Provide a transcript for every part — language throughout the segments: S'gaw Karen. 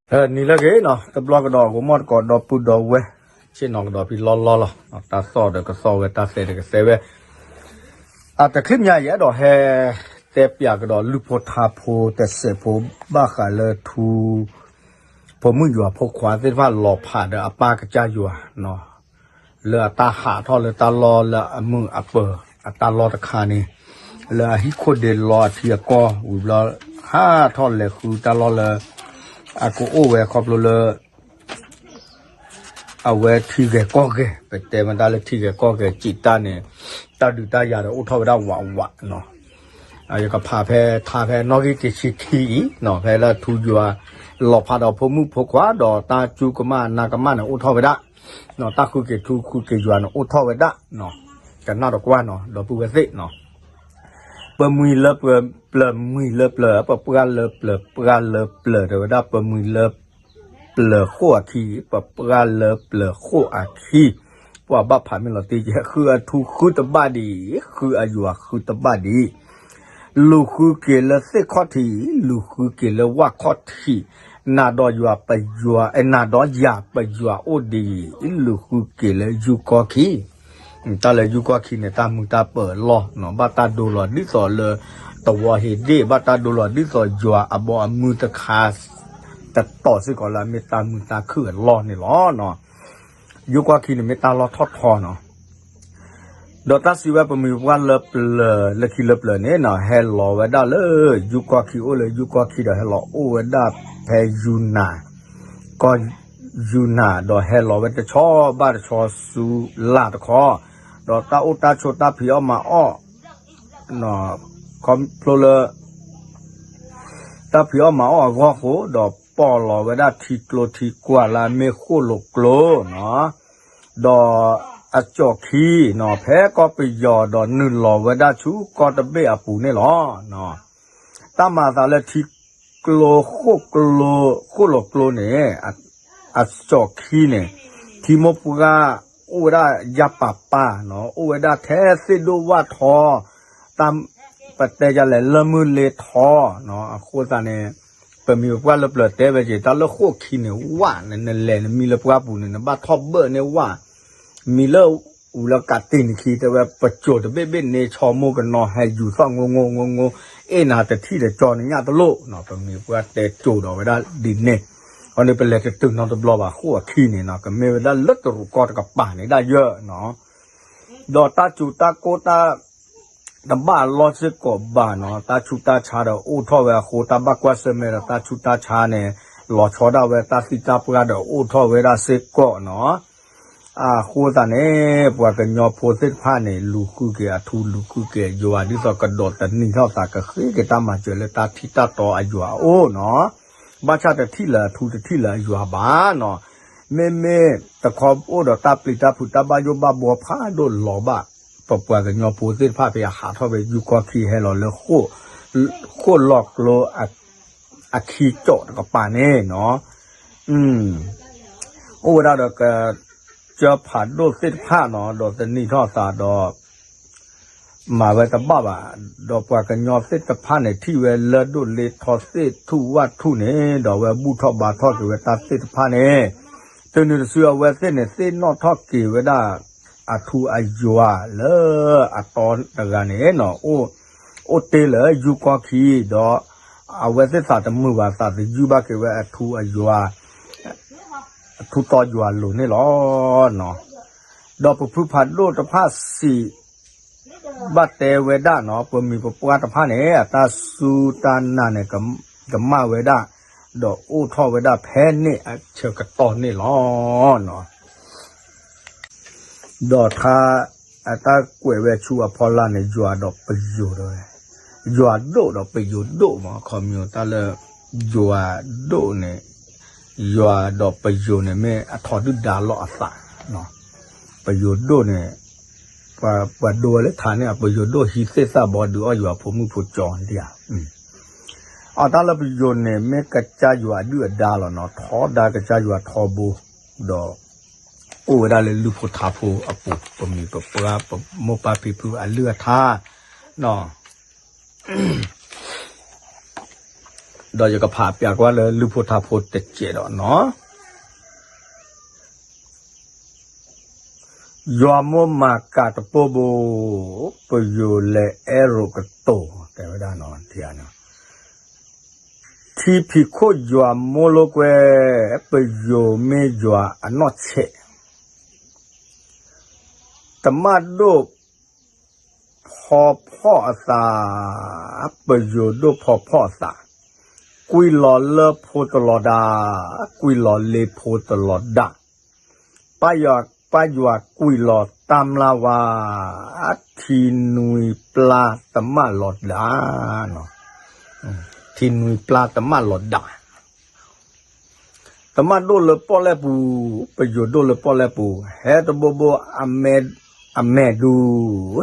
နံၤလၢအဂ့ၤနီၤ, တဘျီကဒီး ဂီၤမီၢ်တကိး ဒီပုၢ်ဒီဝဲၢ်, ဆ့ၣ်နီၤကဒီးဖဲလီၢ်လီၢ်လီၤ. တၢ်သီၣ်ဒီးကသီၣ်ဝဲ, တၢ်သဲဒီးကသဲဝဲ. အတချုးမး ယအဲၣ်ဒိးဟဲတဲပၠးကဒီး လုၢ်ဖိထါဖိတစဲးဖိ ဘၣ်ဃးလၢထူ ဖိမုၣ်ယွၤဖိခွါသ့ၣ်တဖၣ် လီၤဖးဒီးအပၢ်ကစၢ်ယွၤ လၢအတၢ်ဟးထီၣ်လၢတၢ်လီၢ်လၢအမုာ်အပၢၤအတၢ်လီၢ်တခါန့ၣ်, လၢအဟံၣ်ခိၣ်ဒ့လီအထံအကီၢ်ဝံၤဘျီ, ဟးထီၣ်လဲၤဃုတၢ်လီၢ်လၢ အကအိၣ်ဝဲခီဖျိလၢ အဝဲထံဂဲၤကီၢ်ဂဲၤ, ပတဲမတၤလၢထံဂဲၤကီၢ်ဂဲၤစံးတၢ်န့ၣ်, တၢ်ဒုးတၢ်ယၤဒီးအိၣ်ထီၣ်ဝဲဒၣ်ဝးဝးနီၤ. ယကဖးဖဲထါဖဲနီၣ်ဂံၢ်တဆံခံအံၤနီၤ, ဖဲလၢထူယွၤ လီၤဖးဒီးဖိမုၣ်ဖိခွါဒီးတၢ်စူၢ်ကမၣ်နာ်ကမၣ်န့ၣ်အိၣ်ထီၣ်ဝဲဒၣ်, တၢ်ဃုက့ၤထူဃုက့ၤယွၤန့ၣ်အိၣ်ထီၣ်ဝဲဒၣ်, ကနၣ်တကွၢ်နီၤ ဒီပုၢ်ဝဲၢ်သ့ၣ်နီၤ. ပမှံၤလၢပျၢၤ ပှၤမှံၤလၢပျၢၤ ပပှၢ်လၢပျၢၤ ပှၤလၢပျၢၤ တဲဝဲဒၣ် ပမှံၤလၢပျၢၤဃိာ်အခံ, ပပှၢ်လၢပျၢၤဃိာ်အခံ, ပှၤဘၣ်ဖးမ့ၢ်လီၤတံၢ်ကဲ, ဃုအထူဃုတဘၣ်ဒံး, ဃုအယွၤဃုတဘၣ်ဒံး, လူၤဃုက့ၤလၢသ့ၣ်ခီၣ်ထံး, လူၤဃုက့ၤလၢဝၣ်ခီၣ်ထံး, နၤဒီးယွၤပယွၤ, နၤဒီးယၤပယွၤအိၣ်ဒံး, လူၤဃုက့ၤလၢယူၢ်ကီၢ်ခံ တၢ်လၢယူၢ်ကီၢ်ခံန့ၣ် တၢ်မုာ်တၢ်ပၢၤအလီၢ်နီၤ, ဘၣ်တၢ်ဒိလီၤဒ်သိးလၢ သဝီဟ့းဒ့ၣ်, ဘၣ်တၢ်ဒိလီၤဒ်သိးယွၤအဘီအမုၢ်တခါ တတီၤစ့ၢ်ကီးလၢအမ့ၢ်တၢ်မုာ်တၢ်ခုၣ်အလီၢ်န့ၣ်လီၤ. ယူၢ်ကီၢ်ခံန့ၣ်မ့ၢ်တၢ်လီၢ်ထီၣ်ထီနီၤ. ဒီးတၢ်စံးဝဲ ပမှံၤပပှၢ်လၢပျၢၤ လၢခံလၢပျၢၤန့ၣ်နီၤ, ဟဲလီၤဝဲဒၣ်လၢယူၢ်ကီၢ်ခံ အိၣ်လၢယူၢ်ကီၢ်ခံဒီး ဟဲလီၤအိၣ်ဝဲဒၣ်ဖဲယူနၤ, ကီၢ်ယူနၤ, ဒီးဟဲလီၤဝဲတဆီဘၣ်တဆီဆူလၢ်တခီ, ဒီးတၢ်အိၣ်တၢ်ဆိး တၢ်ဖံးအီၣ်မၤအီၣ် ခီဖျိလၢ တၢ်ဖံးအီၣ်မၤအီၣ်အဂီၢ်အဃိ, ဒီးပိာ်လီၤဝဲဒၣ်ထံကျိထံကွၢ်လၢအမ့ၢ်ဃိၣ်လိာ်ကျိနီၤ, ဒီးအကၠီၣ်ခံနီၤ ဖဲကီၢ်ပယီၤ ဒီးနုာ်လီၤဝဲဒၣ်ဆူကီၢ်တဘ့ၣ်အပူၤန့ၣ်လီၤ. တၢ်မၤအသးလၢထံကျိဃိၣ်ကျိ ဃိၣ်လိာ်ကျိန့ၣ် အကၠီၣ်ခံန့ၣ် ထံမိၢ်ပှၢ်အိၣ်ဝဲဒၣ်ယၢ်ပၤပၤနီၤ, အိၣ်ဝဲဒၣ်ထဲသ့ၣ်ဒိၣ်ဝၣ်ထီ, တၢ်ပတဲယလဲၣ် လၢၢ်မုၢ်လ့ထီနီၤ, အဃိသတးန့ၣ် ပမံၤပပှၢ်လၢပျၢၤတဲဝဲက့ၤ တၢ်လၢဃိၣ်ခံန့ၣ် ဝၣ်န့ၣ် နလဲၤနမံလၢပှၢ်ပူၤန့ၣ် နဘၣ်ထီၣ်ဘၢၣ်န့ၢ်ဝၣ်, မံလၢ အူလၢကးတ့ၢ်နခံ တဲဝဲ ပစိာ်တဘ့ၣ်ဘ့ၣ်န့ၣ် ဆီမိၢ်ကနီၤဟဲယူၤသီၣ်ငိငိငိငိ, အ့ၣ်နၤတထံၣ်တကၠီနညၣ်တလိၣ်နီၤ, ပမံၤပှၢ်တဲစိာ်ဒီးဝဲဒၣ်ဒ်န့ၣ်, အဃိန့ၣ် ပလဲၤတတုၤနီတဘျီဘၣ် ဃိၣ်အခံန့ၣ်နီၤ, ကမ့ၢ်ဝဲဒၣ်လၢတရူးကီၢ်တကပၤန့ၣ်ဒၣ်ယဲၢ်နီၤ. ဒီးတၢ်စူၤတၢ်ကိၢ်တၢ် တဘၣ်အလီၢ်စ့ၢ်ကီးဘၣ်နီၤ, တၢ်ဆူးတၢ်ဆါဒီးအိၣ်ထီၣ်ဝဲအဃိ တၢ်ဘၣ်ကွၢ်ဆၢၣ်မဲာ်ဒီးတၢ်ဆူးတၢ်ဆါန့ၣ် လီၤဆီဒၣ်ဝဲတၢ်သံတၢ်ပှၢ်ဒီးအိၣ်ထီၣ်ဝဲဒၣ်စ့ၢ်ကီးနီၤ. အဃိသတးန့ၣ် ပှၤကညီဖိသ့ၣ်တဖၣ်န့ၣ် လူၤဃုက့ၤအထူ လူၤဃုက့ၤယွၤ ဒ်သိးကဒီးသန့ၤထီၣ်သး ကဃ့က့ၤတၢ်မၤစၢၤလၢတၢ်ထံၣ်တၢ်တီအယွၤအအိၣ်နီၤ. ဘၣ်ဆၣ်တထံၣ်လၢၤအထူ တထံၣ်လၢၤအယွၤဘၣ်နီၤ. မ့မ့ၢ်တခီအိၣ်ဒီးတၢ်ပျံၤတၢ်ဖုး တၢ်ဘၣ်ယိၣ်ဘၣ်ဘှီဖးဒိၣ်လီၤဘၣ် ပပှၤကညီဖိသ့ၣ်တဖၣ်ဖဲအဟးထီၣ်ဖဲယူၢ်ကီၢ်ခံ ဟဲလီၤလၢ ဃိၣ်လီၢ်ကျိ အခံကၠီၣ်တကပၤန့ၣ်နီၤ, အိၣ်ဝဲဒၣ်ဒီးကစၢၢ်ဖးဒိၣ်သ့ၣ်တဖၣ်နီၤ ဒီးသန့ၤထီၣ်သးဒီး မၤဝဲတဘၣ်ဘၣ်, ဒီးပှၤကညီသ့ၣ်တဖၣ်န့ၣ် ထံၣ်ဝဲလၢၢ်ဒိၣ်လ့ထီသ့ၣ်ထူၣ်ဝၣ်ထူၣ်န့ၣ် ဒီးဝဲဘူၣ်ထီၣ်ဘါထီၣ်က့ၤဝဲတၢ်သ့ၣ်တဖၣ်န့ၣ်, တုၤနုၤတစုအဝဲသ့ၣ်န့ၣ် သ့ၣ်နီၣ်ထီၣ်က့ၤဝဲဒၣ် အထူအယွၤလၢအတီတဂၤန့ၣ်နီၤ, အိၣ်တ့ၢ်လၢယူၢ်ကီၢ်ခံ ဒီးအဝဲသ့ၣ်သးတမုာ်ဘၣ် သးသယုၢ်ဘၣ်က့ၤဝဲအထူအယွၤ အထူတီယွၤလိၤန့ၣ်လီၤ. ဒီးပဖုဖးဒိၣ်တဖၣ်စံး ဘၣ်တဲဝဲဒၣ်နီၤ, ပမံၤပပှၢ်တဖၣ်န့ၣ် အတၢ်စူၢ်တၢ်နာ်န့ၣ် ကမၣ်ဝဲဒၣ်, ဒီးအိၣ်ထီၣ်ဝဲဒၣ်ဖဲန့ၣ်အဆၢကတီၢ်န့ၣ်လီၤ. ဒီးထါ အတၢ်ကွဲးဝဲဆူအဖီလာ်န့ၣ် ယွၤဒီးပယိၤဒီးဝဲ, ယွၤဒိၣ်ဒီးပယိၤဒိၣ်မး, ခီမ့ၢ်တၢ်လၢ ယွၤဒိၣ်န့ၣ်, ယွၤဒီးပယိၤန့ၣ် မ့ၢ်အထီဒုၣ်ဒါလီၤအသး, ပယိၤဒိၣ်န့ၣ် ပှၤဒိဝဲလၢထါန့ၣ် ပယိၤဒိၣ်ဟံးသ့ၣ်သၣ်ဘီဒုးအီၣ်ယွၤဖိမုၣ်ဖိကၠီဒံးဧါ. အတၢ်လၢပယိၤန့ၣ် မ့ၢ်ကစၢ်ယွၤအဒုၣ်အဒါလီၤနီၤ, ထီဒါကစၢ်ယွၤထီဘိ, ဒီး အိၣ်ဝဲဒၣ်လၢလုၢ်ဖိထါဖိအပူၤ, ပမံၤပပှၢ် ပမိၢ်ပၢ်ဖံဖုအလုၢ်အထါနီၤ. ဒီးယကဖးပျးကွၢ်လၢလုၢ်ဖိထါဖိတစဲးဒီးနီၤ, ယွၤမိၢ်မၤကၤတပိဘိ, ပယိၤလဲၤအဲၣ်ရိးကတိၤ တဲဝဲဒၣ်နီၤ, ထံဖံးခိၣ်ယွၤမိၢ်လိာ်ကွဲ, ပယိၤမ့ၢ်ယွၤအနီၢ်ဆဲး တမၣ်ဒိၣ်ဖီဖီၣ်အသး, ပယိၤဒိၣ်ဖီဖီၣ်အသး, ကွံာ်လီၤလၢဖိတလီၤဒါ, ကွံာ်လီၤလ့ဖိတလီၤဒါ, ပၢ်ယွၤကွံာ်လီၤတၢ်မျၢ်ဝါ, ထံနွံပျၢ်တမၣ်လီၤဒါ, ထံနွံပျၢ်တမၣ်လီၤဒါ တမၣ်ဒိၣ်လၢပီၣ်လဲၣ်ပူၤ, ပယိၤဒိၣ်လၢပီၣ်လဲၣ်ပူၤ, ဟဲတဘိဘိ အမဲာ်ဒူ,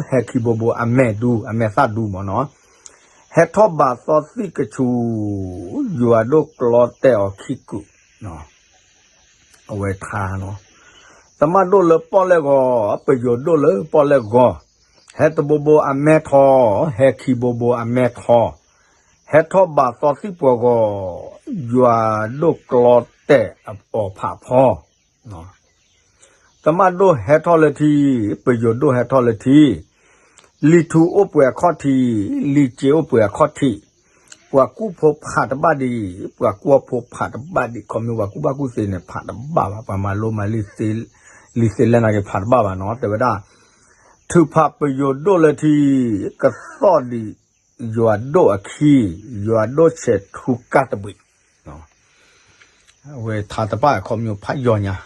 ဟဲခံဘိဘိအမဲာ်ဒူ, အမဲာ်သၣ်ဒူမ့ၢ်နီၤ, ဟဲထီၣ်ဘၣ်သီသံၣ်ကဆူး, ယွၤဒိၣ်ကျီတဲာ်အီၤခံကုာ်, အဝဲထါနီၤ, တမၣ်ဒိၣ်လၢပီၣ်လဲၣ်ဂီၤ, ပယိၤဒိၣ်လၢပီၣ်လဲၣ်ဂီၤ, ဟဲတဘိဘိအမဲာ်ထီ, ဟဲခံဘိဘိအမဲာ်ထီ, ဟဲထီၣ်ဘၣ်သီသံၣ်ပှီၤဂီၤ, ယွၤဒိၣ်ကျီတဲာ်အီၤဖးဖီ, တမၣ်ဒိၣ်ဟဲထီၣ်လၢထံ, ပယိၤဒိၣ်ဟဲထီၣ်လၢထံ, လံာ်ထူအိၣ်ပှဲၤအခီၣ်ထံး, လံာ်စ့အိၣ်ပှဲၤအခီၣ်ထံး, ပှၤကူၣ်ဖိဖးတဘၣ်ဒံး, ပှၤကွီၢ်ဖိဖးတဘၣ်ဒံး, ခီမ့ၢ်ပှၤကူၣ်ဘၣ်ကူၣ်သ့န့ၣ် ဖးတဘၣ်ဘၣ်, ပှၤမၤလိမၤလံာ်သ့လဲၣ်နာ်က့ၤဖးတဘၣ်ဘၣ်နီၤ, တဲဝဲဒၣ်, ထုးဖးပယိၤဒိၣ်လၢထံ, ကသီၣ်ဒံးယွၤဒိၣ်အခံ, ယွၤဒိၣ်ဆဲးထူကၢ်တဘ့ၣ် အဝဲထါတဘၣ်အခီပညီဖးယီၤညါ,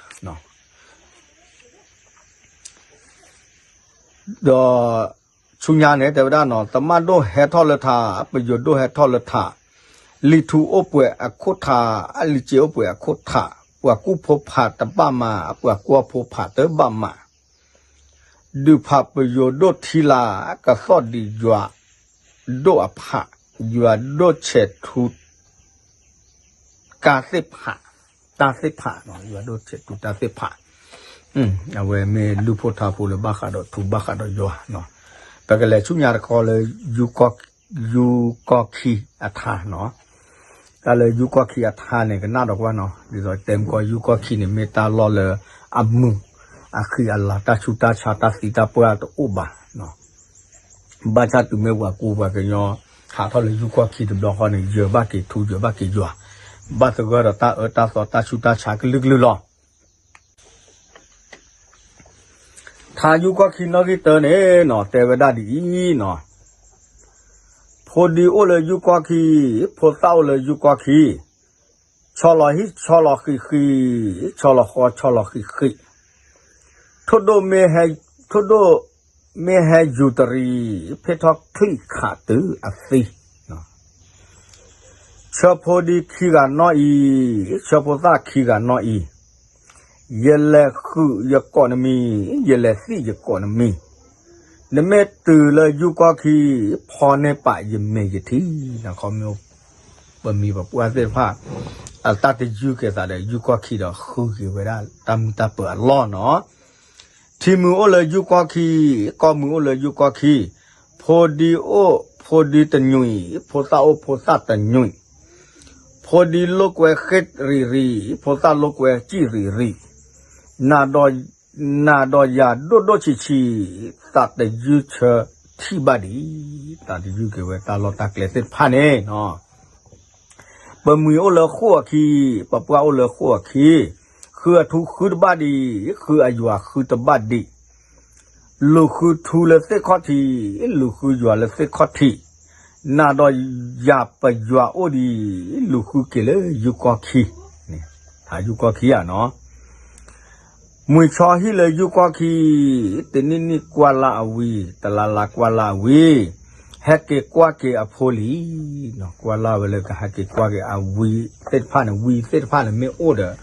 ဒီးဆူညါန့ၣ် တဲဝဲဒၣ်နီၤ, တမၣ်ဒိၣ်ဟဲထီၣ်လၢထး, ပယိၤဒိၣ်ဟဲထီၣ်လၢထး, လံာ်ထူအိၣ်ပှဲၤအခိၣ်ထး, အလံာ်စ့အိၣ်ပှဲၤအခိၣ်ထး, ပှၤကူၣ်ဖိဖးတဘၣ်မၤ, ပှၤကွီၢ်ဖိဖးတဘၣ်မၤ ဒုးဖးပယိၤဒိၣ်ထံလၢ်, ကသီၣ်ဒံးယွၤဒိၣ်အဖး, ယွၤဒိၣ်ဆဲးထူ တၢ်သ့ၣ်ဖး, တၢ်သ့ၣ်ဖး, ယွၤဒိၣ်ဆဲးထူတၢ်သ့ၣ်ဖး, အဝဲမ့ၢ်လုၢ်ဖိထါဖိလၢဘၣ်ဃးဒီးထူဘၣ်ဃးဒီးယွၤ, ပကလဲၤဆူညါတခီလၢ ယူၢ်ကီၢ်ခံအထါနီၤ, တၢ်လၢယူၢ်ကီၢ်ခံအထါန့ၣ် ကနၣ်ဒီးကွၢ်နီၤ, ဒ်သိးတဲမကီၢ်ယူၢ်ကီၢ်ခံန့ၣ် မ့ၢ်တၢ်လီၢ်လၢအမုာ်, အဃံအလၤ တၢ်ဆူးတၢ်ဆါ တၢ်သံတၢ်ပှၢ်တအိၣ်ဘၣ်, ဘၣ်ဆၣ်တုၤမ့ၢ်ပှၤကူပှၤကညီ ဟးထီၣ်လၢယူၢ်ကီၢ်ခံတဘျီဃီန့ၣ် ယၢၤဘၣ်က့ၤထူ ယၢၤဘၣ်က့ၤယွၤ, ဘၣ်သဂၢၢ်ဒီးတၢ်အၢတၢ်သီ တၢ်ဆူးတၢ်ဆါကလုာ်ကလုာ်လီၤ. ထါယူၢ်ကီၢ်ခံနီၣ်ဂံၢ်တၢန့ၣ်နီၤ တဲဝဲဒၣ်ဒ်အံၤနီၤ, ဖိဒံအိၣ်လၢယူၢ်ကီၢ်ခံ, ဖိသၣ်အိၣ်လၢယူၢ်ကီၢ်ခံ, ဆီလီၤဟံၣ်ဆီလီၤဃံးဃံး, ဆီလီၤဃီဆီလီၤဃံးဃံး, ထိၣ်ဒိၣ်မ့ၢ်ဟဲ, ထိၣ်ဒိၣ်မ့ၢ်ဟဲယူၤတရံး, ဖ့ၣ်ထီၣ်ချံၣ်ခးတုၤအသံ ဆၢဖိဒံခံဂၤနီၣ်အံၤ, ဆၢဖိသၣ်ခံဂၤနီၣ်အံၤ, ယလဲၤဃုာ်ယကိးနမံၤ, ယလဲၤသံၣ်ယကိးနမံၤ, နမ့ၢ်တုၤလၢယူၢ်ကီၢ်ခံ, ဖီန့ၢ်ပာ်ယမဲာ်ယထံ, ပမံၤပပှၢ်သ့ၣ်တဖၣ် အတၢ်တယုၢ်က့ၤသးဒီးယူၢ်ကီၢ်ခံဒီးဃုက့ၤဝဲဒၣ်တၢ်မုာ်တၢ်ပၢၤအလီၢ်နီၤ. ထံမုၢ်အိၣ်လၢယူၢ်ကီၢ်ခံ, ကီၢ်မုၢ်အိၣ်လၢယူၢ်ကီၢ်ခံ, ဖိဒံအိၣ်ဖိဒံတညွံး, ဖိသၣ်အိၣ်ဖိသၣ်တညွံး, ဖိဒံလိာ်ကွဲဃ့ၢ်ရံးရံး, ဖိသၣ်လိာ်ကွဲစံၣ်ရံးရံး, နၤဒီးယၤဒိၣ်ဒိၣ်ဆံးဆံး, သးတယုၢ်ဆၢထံၣ်ဘၣ်ဒံး, သးတယုၢ်က့ၤဝဲတၢ်လီၢ်တၢ်ကျဲသ့ၣ်တဖၣ်န့ၣ်နီၤ. ပမှံၤအိၣ်လၢဃိၣ်အခံ, ပပှၢ်အိၣ်လၢဃိၣ်အခံ, ဃုအထူဃုတဘၣ်ဒံး, ဃုအယွၤဃုတဘၣ်ဒံး, လူၤဃုထူလၢသ့ၣ်ခီၣ်ထံး, လူၤဃုယွၤလၢသ့ၣ်ခီၣ်ထံး, နၤဒီးယၤပယွၤအိၣ်ဒံး, လူၤဃုက့ၤလၢယူၢ်ကီၢ်ခံ, ထါယူၢ်ကီၢ်ခံဧါနီၤ. မှံၤဆီဟံၣ်လၢယူၢ်ကီၢ်ခံ, တနံၣ်နံၣ်ကွၢ်လၢ်အဝံၤ, တလါလါကွၢ်လၢ်အဝံၤ, ဟဲက့ၤကွၢ်က့ၤအဖိလံ, ကွၢ်လၢ်ဝဲလၢကဟဲက့ၤကွၢ်က့ၤအဝံၤသ့ၣ်တဖၣ်န့ၣ်, ဝံၤသ့ၣ်တဖၣ်န့ၣ်မ့ၢ်အိၣ်ဒီး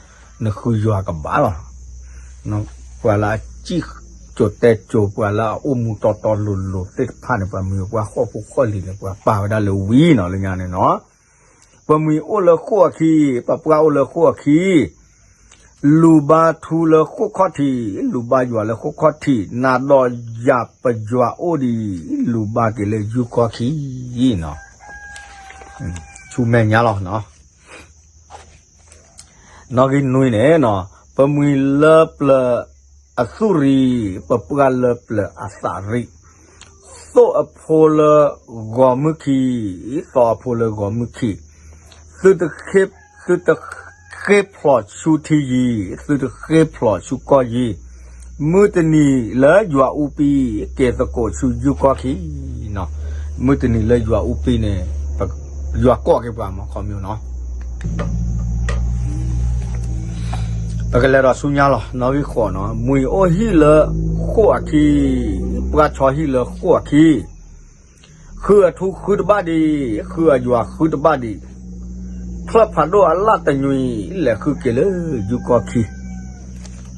နဃုယွၤကဘၣ်လီၤ. ပှၤလၢအစံၣ်စိၤတဲစိၤ, ပှၤလၢအအိၣ်မူတီတီလိၤလိၤသ့ၣ်တဖၣ်န့ၣ်, ပှၤမံၤပှၢ်ဃိၣ်ဖိဃိၣ်လံၤန့ၣ်, ပှၤပာ်ဝဲဒၣ်လၢဝံၤနီၤ, လၢညါန့ၣ်နီၤ. ပမှံၤအိၣ်လၢဃိၣ်အခံ, ပပှၢ်အိၣ်လၢဃိၣ်အခံ, လူၤဘါထူလၢဃိၣ်ခီၣ်ထံး, လူၤဘါယွၤလၢဃိၣ်ခီၣ်ထံး, နၤဒီးယၤပယွၤအိၣ်ဒံး, လူၤဘါက့ၤလၢယူၢ်ကီၢ်ခံနီၤ. ဆူမဲာ်ညါလီၤ. နီၣ်ဂံၢ်နွံန့ၣ်, ပမှံၤလၢပျၢၤအသူၣ်ရံၣ်, ပပှၢ်လၢပျၢၤအသးရံၣ်, သိၣ်အဖိလၢဂီၤမုၢ်ခံ, သိၣ်အဖိလၢဂီၤမုၢ်ခံ, သုတဃ့, သုတဃ့ဖျိးဆူထံယံၤ, သုတဃ့ဖျိးဆူကီၢ်ယံၤ, မုၢ်တနံၤလၢယွၤအူပံ, က့ၤသကိးဆူယူၢ်ကီၢ်ခံ မုၢ်တနံၤလၢယွၤအူပံန့ၣ်, ယွၤကိးက့ၤပှၤမး ခီမ့ၢ်နီၤ. ပကလဲၤဒီးဆူညါလီၤ. နီၣ်ဂံၢ်ဃိးနီၤ, မှံၤအိၣ်ဟံၣ်လၢဃိၣ်အခံ, ပှၢ်ဆီဟံၣ်လၢဃိၣ်အခံ, ဃုအထူဃုတဘၣ်ဒံး, ဃုအယွၤဃုတဘၣ်ဒံး, ချၢၣ်ဖးဒိၣ်အလၣ်တညွံး, လဲၤဃုက့ၤလၢယူၢ်ကီၢ်ခံ.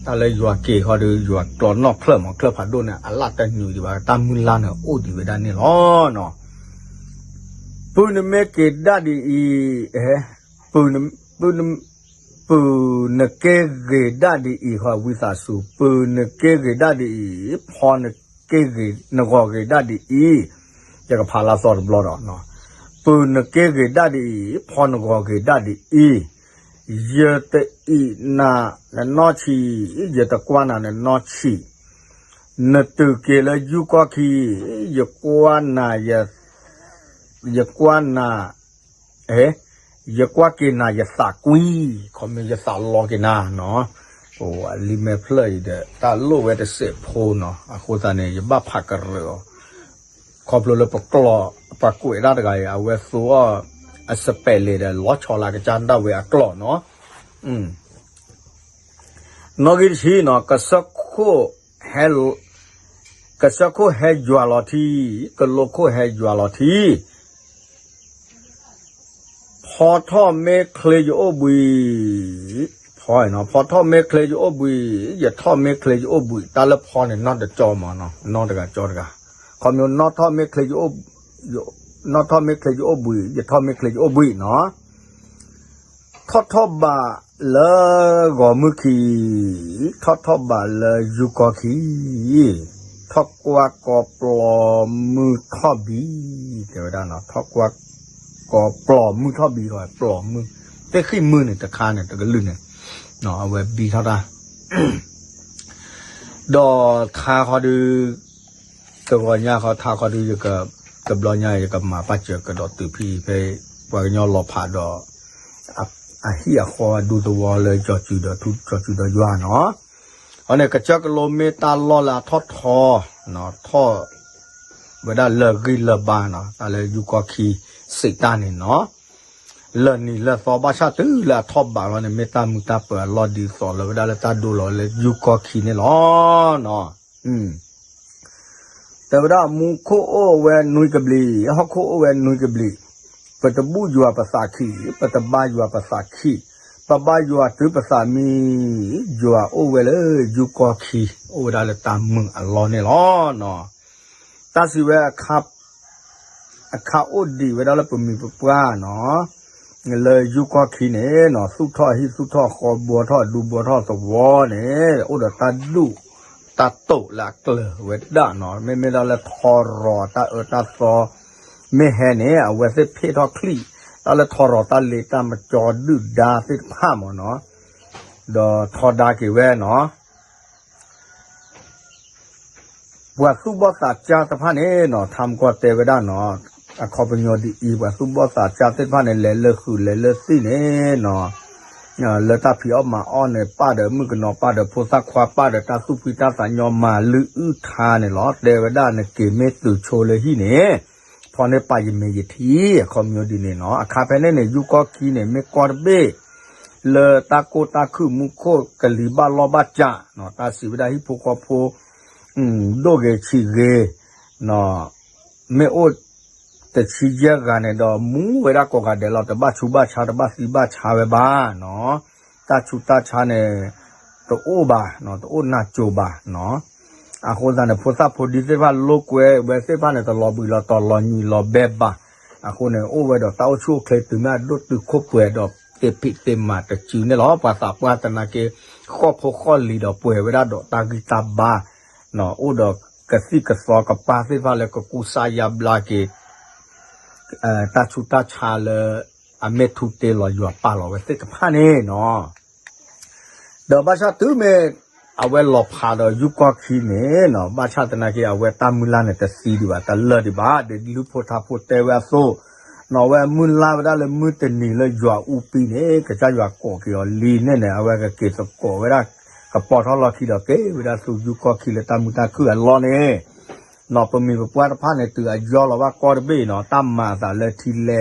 တၢ်လၢယွၤက့ၤဃီဒီး ယွၤကျီနီၣ်ချၢၣ်မး, ချၢၣ်ဖးဒိၣ်န့ၣ် အလၣ်တညွံးဒံးဘၣ်, တၢ်မုၢ်လၢ်န့ၣ်အိၣ်ဒံးဝဲဒၣ်န့ၣ်လီၤ. ပုၢ်နမ့ၢ်က့ၤဒၣ်ဒ်အံၤ, ပုၢ်နက့ၤဂ့ၤဒၣ်ဒ်အံၤဃီ ဝံသးစူၤ, ပုၢ်နက့ၤဂ့ၤဒၣ်ဒ်အံၤ, ဖီနက့ၤဂ့ၤ, နဂီၤဂ့ၤဒၣ်ဒ်အံၤ, ယကဖးလၢသီတဘျီဒီး, ပုၢ်နက့ၤဂ့ၤဒၣ်ဒ်အံၤ, ဖီနဂီၤဂ့ၤဒၣ်ဒ်အံၤ, ယတအံးနၤနနီၢ်ဆံး, ယတကွၢ်နၤနနီၢ်ဆံး, နတုၤက့ၤလၢယူၢ်ကီၢ်ခံ, ယကွၢ်နၤ, ယကွၢ်နၤ, ယကွၢ်က့ၤနၤယသးကွံ, ခီမ့ၢ်ယသးလီက့ၤနၤနီၤ. လံာ်မဲာ်ဖျၢၣ်အံၤဒီး တၢ်လိၣ်ဝဲတစဲးဖိနီၤ, အဃိသတးန့ၣ် ယဘၣ်ဖးကရၢအီၤ, ခီဖျိလၢပကျိာ်, ပှၤကွဲးဒၣ်တဂၤအံၤ အဝဲသိအီၤ, အစပဲးလဲၤဒီး လီၤဆီလၢကစၢ်ဒၣ်ဝဲအကျိာ်နီၤ. နီၣ်ဂံၢ်တဆံနီၤ, ကစၢၢ်ခိၣ်ဟဲယွၤလီၤထံ, ကလိခိၣ်ဟဲယွၤလီၤထံ, ဖီထီၣ်မ့ၢ်ချ့ယအိၣ်ဘှံး, ဖီ, ဖီထီၣ်မ့ၢ်ချ့ယအိၣ်ဘှံး, ယထီၣ်မ့ၢ်ချ့ယအိၣ်ဘှံး, တၢ်လၢဖီန့ၣ် နီၢ်တကၠီမး, နီၢ်တဂၤကၠီတဂၤ, ခီမ့ၢ်နီၢ်ထီၣ်မ့ၢ်ချ့ယအိၣ်, နီၢ်ထီၣ်မ့ၢ်ချ့ယအိၣ်ဘှံး, ယထီၣ်မ့ၢ်ချ့ယအိၣ်ဘှံးနီၤ. ထီၣ်ထီၣ်ဘးလၢဂီၤမုၢ်ခံ, ထီၣ်ထီၣ်ဘးလၢယူၢ်ကီၢ်ခံ, ထီၣ်ကွၢ်ကီပျီမုၢ်ထီၣ်ဘံ, တဲဝဲဒၣ်နီၤ, ထီၣ်ကွၢ်ကီပျီမုၢ်ထီၣ်ဘံ, ပျီမုၢ်, သ့ၣ်ဃံၣ်မုၢ်န့ၣ် တခါန့ၣ် တကလုာ်န့ၣ်, အဝဲဘံထီၣ်တၢ် ဒီးခါဃီဒီး, တဂီၤညါဃီထါဃီဒီး ယက, တဘျီညါ ယကမၤပာ်စၢၤကဒီးတုၤဖဲ, ဖဲပှၤကညီလီၤဖးဒီး အဟံၣ်အဃီဒူသဝီလၢကၠီၤစုဒီးထူကၠီၤစုဒီးယွၤနီၤ. အဃိန့ၣ် ကစၢၢ်ကလိမ့ၢ်တၢ်လီၢ်လၢအထီၣ်ထီ, ထီၣ်ဝဲဒၣ်လၢဂံၢ်လၢဘါနီၤ, တၢ်လၢယူၢ်ကီၢ်ခံစံးတၢ်န့ၣ်နီၤ. လၢနံၤလၢသီဘၣ်ဆၣ်တုၤလၢအထီၣ်ဘးလီၤန့ၣ် မ့ၢ်တၢ်မုာ်တၢ်ပၢၤအလီၢ်ဒ်သိးလၢဝဲဒၣ်လၢတၢ်ဒိလီၤလၢယူၢ်ကီၢ်ခံန့ၣ်လီၤ. တဲဝဲဒၣ်မူခိၣ်အိၣ်ဝဲနွံကဘျံး, ဟီၣ်ခိၣ်အိၣ်ဝဲနွံကဘျံး, ပတဘူၣ်ယွၤပသးခံ, ပတဘါယွၤပသးခံ, ပဘါယွၤတုၤပသးမံ, ယွၤအိၣ်ဝဲလၢယူၢ်ကီၢ်ခံ, အိၣ်ဝဲဒၣ်လၢတၢ်မုာ်အလီၢ်န့ၣ်လီၤ. တၢ်စံးဝဲ အခါအိၣ်ဒံးဝဲဒၣ်လၢပမှံၤပပှၢ်နီၤ, လၢယူၢ်ကီၢ်ခံန့ၣ်နီၤ, သူၣ်ထီၣ်အဟံၣ်သူၣ်ထီၣ်ဃီ ဘှီထီၣ်အဒူဘှီထီၣ်သဝီန့ၣ် အိၣ်ဒီးတၢ်ဒူၣ်တၢ်တိာ်လၢအကျၢၤဝဲဒၣ်နီၤ, မ့မ့ၢ်ဒၣ်လၢထီရီၤတၢ်အၢတၢ်သီ မ့ၢ်ဟဲန့ၣ် အဝဲသ့ၣ်ဖ့ၣ်ထီၣ်ချံၣ်, တၢ်လၢထီရီၤတၢ်လ့တၢ်မကၠီဒုၣ်ဒါသ့ၣ်တဖၣ်မးနီၤ, ဒီးထီဒါက့ၤဝဲနီၤ ပှၤသူၣ်ဘီၣ်သးစၢ်တဖၣ်န့ၣ်နီၤ, ထါမကီၢ်တဲဝဲဒၣ်နီၤ, အခီပညီဒ်အံၤ, ပှၤသူၣ်ဘီၣ်သးစၢ်သ့ၣ်တဖၣ်န့ၣ် လဲၤလၢဃုာ်လဲၤလၢသံၣ်န့ၣ်နီၤ, လၢတၢ်ဖံးအီၣ်မၤအီၣ်န့ၣ် ပၣ်ဒီးမုၣ်ကနီၤ ပၣ်ဒီးဖိသၣ်ခွါ ပၣ်ဒီးတၢ်သူၣ်ဖှံတၢ်သးညီ မၤလုၢ်အုၣ်ထါန့ၣ်လီၤ. တဲဝဲဒၣ်နက့ၤမ့ၢ်တုၤဆိလၢဟံၣ်န့ၣ်, ဖီန့ၢ်ပာ်ယမဲာ်ယထံ, အခီပညီဒ်န့ၣ်နီၤ. အခါဖဲန့ၣ်န့ၣ် ယူၢ်ကီၢ်ခံန့ၣ် မ့ၢ်ကီၢ်တဘ့ၣ် လၢတၢ်ကိၢ်တၢ်ခုၣ်မူခိၣ်ကလံၤဘၣ်လီၢ်ဘၣ်စးနီၤ, တၢ်စံးဝဲဒၣ်ဟံၣ်ဖိဃီဖိ ဒိၣ်ဂ့ၤဆံးဂ့ၤ, မ့ၢ်အိၣ်တဆံယဲၢ်ဂၤန့ၣ်ဒီး မူဝဲဒၣ်ကိးဂၤဒဲးလီၤ, တဘၣ်ဆူးဘၣ်ဆါ တဘၣ်သံဘၣ်ဆါဝဲဘၣ်နီၤ, တၢ်ဆူးတၢ်ဆါန့ၣ် တအိၣ်ဘၣ်, တအိၣ်နးစိၤဘၣ်နီၤ. အဃိသတးန့ၣ် ဖိသၣ်ဖိဒံသ့ၣ်တဖၣ်လိာ်ကွဲဝဲသ့ၣ်တဖၣ်န့ၣ် တလီၤဘှံးလီၤတီၤ လီၤညွံးလီၤဘဲဘၣ်, အဃိန့ၣ် အိၣ်ဝဲဒီးတၢ်အိၣ်ဆူၣ်အိၣ်ချ့တုၤမ့ၢ်အဒိၣ်တုာ်ခိၣ်ပှဲၤဒီး သ့ၣ်ဖံးသ့ၣ်မၤတစုန့ၣ်လီၤ. ပှၤသးပှၢ်သနာ်က့ ဃီၣ်ဖိဃီၣ်လံၤဒီးပှဲၤဝဲဒၣ်ဒီးတၢ်ဂံၢ်တၢ်ဘါ, အိၣ်ဒီးကသံၣ်ကသီကပၢ်သ့ၣ်တဖၣ်လၢကကူစါယါဘျါက့ၤ တၢ်ဆူးတၢ်ဆါလၢ အမ့ၢ်ထူတ့လီၤယွၤပာ်လီၤဝဲသ့ၣ်တဖၣ်န့ၣ်နီၤ ဒီးဘၣ်ဆၣ်တုၤမ့ၢ် အဝဲလီၤဖးဒီးယူၢ်ကီၢ်ခံန့ၣ်နီၤ ဘၣ်ဆၣ်သနာ်က့ အဝဲတၢ်မုၢ်လၢ်န့ၣ်တသံဒံးဘၣ် တလၢာ်ဒံးဘၣ် ဒ်လုၢ်ဖိထါဖိတဲဝဲအသိး နီၤ အဝဲမုၢ်လၢ်ဝဲဒၣ်လၢမုၢ်တနံၤလၢယွၤအူပံန့ၣ် ကစၢ်ယွၤကိးက့ၤအီၤလံန့ၣ်န့ၣ် အဝဲကက့ၤသကိးဝဲဒၣ် ကပီၤထီၣ်လီၢ်ခံဒီးက့ၤဝဲဒၣ်ဆူယူၢ်ကီၢ်ခံလၢတၢ်မုာ်တၢ်ခုၣ်အလီၢ်န့ၣ် နီၤ ပမံၤပပှၢ်တဖၣ်န့ၣ် တုၤအယီလီၤဘၣ်ကီၢ်တဘ့ၣ်နီၤ တၢ်မၤအသးလၢထံလဲ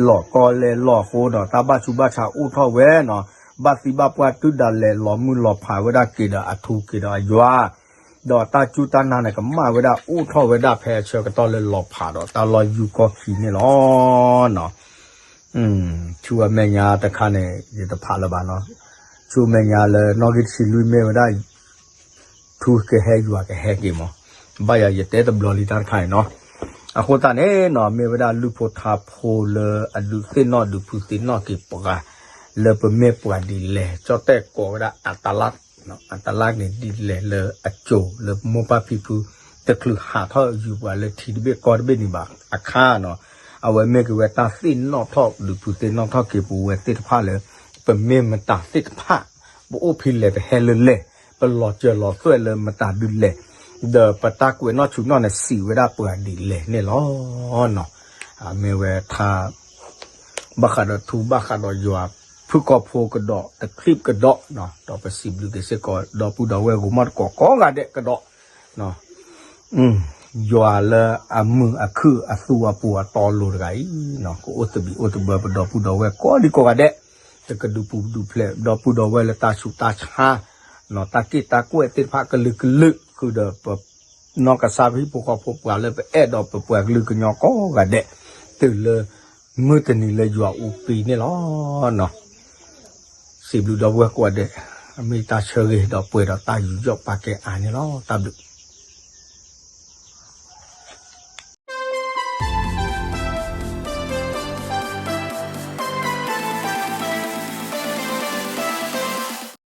လီၤကီၢ်လဲလီၤအဃိနီၤ တၢ်ဘၣ်ဆူးဘၣ်ဆါအိၣ်ထီၣ်ဝဲနီၤ ဘၣ်သံဘၣ်ပှၢ်တုၤဒၣ်လဲာ်လီၤမုၢ်လီၤဖးဝဲဒၣ်က့ၤဒီးအထူက့ၤဒီးအယွၤ ဒီးတၢ်စူၢ်တၢ်နာ်န့ၣ် ကမၣ်ဝဲဒၣ်အိၣ်ထီၣ်ဝဲဒၣ်ဖဲအဆၢကတီၢ်လၢလီၤဖးဒီးတၢ်လီၢ်ယူၢ်ကီၢ်ခံန့ၣ်လီၤ. ဆူအမဲာ်ညါတခါန့ၣ် ယတဖးလၢၤဘၣ်နီၤ, ဆူအမဲာ်ညါလၢနီၣ်ဂံၢ်တဆံလွံၢ်မ့ၢ်ဝဲဒၣ် ထူကဟဲယွၤကဟဲက့ၤမး, ဘၣ်ယၤယတဲတဘျီလံတၢ်တခါန့ၣ်နီၤ, အဃိသတးန့ၣ်နီၤ မ့ၢ်ဝဲဒၣ်လုၢ်ဖိထါဖိလၢအဒုးသ့ၣ်နီၣ်ဒုးဖုးသ့ၣ်နီၣ်က့ၤပှၤ လၢပမ့ၢ်ပှၤဒ်လဲၣ် ကၠီၣ်တဲၣ်ကိးဝဲဒၣ်အတလၢ် အတလၢ်န့ၣ်ဒ်လဲၣ်လၢအစိၤလၢမိၢ်ပၢ်ဖံဖု တချုးဟးထီၣ်ယူၤပှၤလၢထံတဘ့ၣ်ကီၢ်တဘ့ၣ်န့ၣ်ဘၣ်အခါနီၤ, အဝဲမ့ၢ်က့ၤဝဲတၢ်သ့ၣ်နီၣ်ထီၣ်ဒုးဖုးသ့ၣ်နီၣ်ထီၣ်က့ၤပဝဲသ့ၣ်တဖၣ်လၢ ပမ့ၢ်မတၤသ့ၣ်တဖၣ်, ပအိၣ်ဖဲလဲၣ်ပဟဲလၢလဲၣ်, ပလီၤစၢၤလီၤသွဲၣ်လၢမတၤဒ်လဲၣ်, ဒီးပတၢ်ကွဲးနီၣ်ဆူၣ်နီၣ်န့ၣ်စံးဝဲဒၣ်ပှၤဒ်လဲၣ်န့ၣ်လီၤ. မ့ၢ်ဝဲထါ ဘၣ်ဃးဒီးထူဘၣ်ဃးဒီးယွၤ ဖုၣ်ကိာ်ဖိကဒီး တချံးကဒီး, ဒီးပစံးဘျုးက့ၤစ့ၢ်ကီး ဒီပုၢ်ဒီဝဲၢ်ဂိၤမီၣ်တကိးကိးဂၤဒဲးကဒီး, ယွၤလၢအမုာ်အခုၣ်အသူအပူၤအတီအလိၤတဂၤအံၤ, ကအိၣ်သဘံၣ်အိၣ်သဘၢပဒီပုၢ်ဒီဝဲၢ်ကိးဒံကိးဂၤဒဲး, တကဒုးပူၤဒုးဖျဲး ဒီပုၢ်ဒီဝဲၢ်လၢတၢ်ဆူးတၢ်ဆါ, တၢ်က့ၣ်တၢ်ကွဲၣ်သ့ၣ်တဖၣ်ကလုာ်ကလုာ် ဃုာ်ဒီးပ နီၢ်ကစၢ်ဟံၣ်ဖိဃီဖိပှၤလၢပအဲၣ်ဒိးပပှၤကလုာ်ကညီကိးဂၤဒဲး, တုၤလၢမုၢ်တနံၤလၢယွၤအူပံန့ၣ်လီၤ. စံးဘျုးဒီပုၢ်ဝဲၢ်ကိးဂၤဒဲး, အမ့ၢ်တၢ်ဆၢဂ့ၤဒီးပှဲၤဒီးတၢ်ယူးယီၣ်ပာ်ကဲအါန့ၣ်လီၤ. တၢ်ဘျုး